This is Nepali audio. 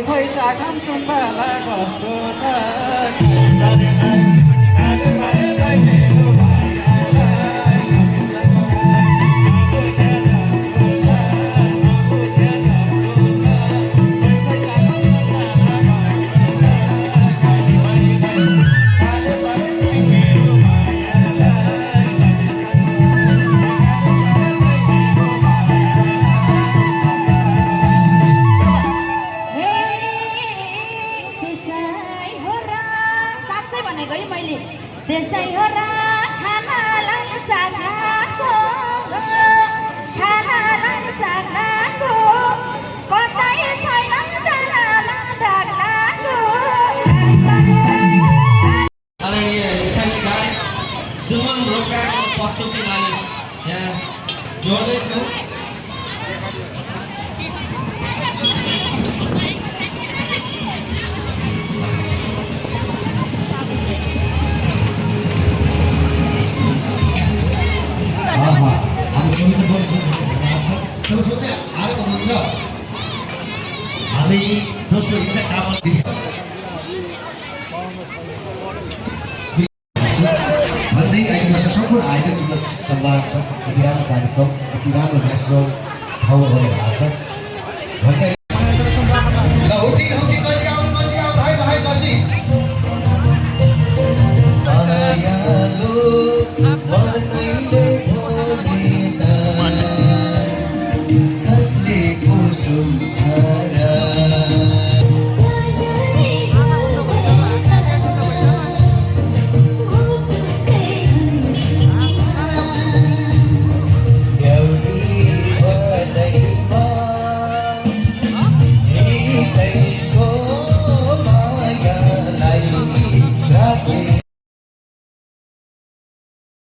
खै चाखम सुन्दाला कस्तो छ त्यसै हो र खानालाई चाख्नको कतै छैन दानामा धाग्नाको आदरणीय स्थानीय गायक सुमन रोकाको प्रस्तुतिलाई यहाँ जोड्दैछु। हामी दोस्रो इच्छा कामना भन्दै आइदिनुहोस्। सम्पूर्ण आयोजक दिवस संवाद छ, बिरानो कार्यक्रम, यति राम्रो नेचुरल ठाउँ रहेको छ।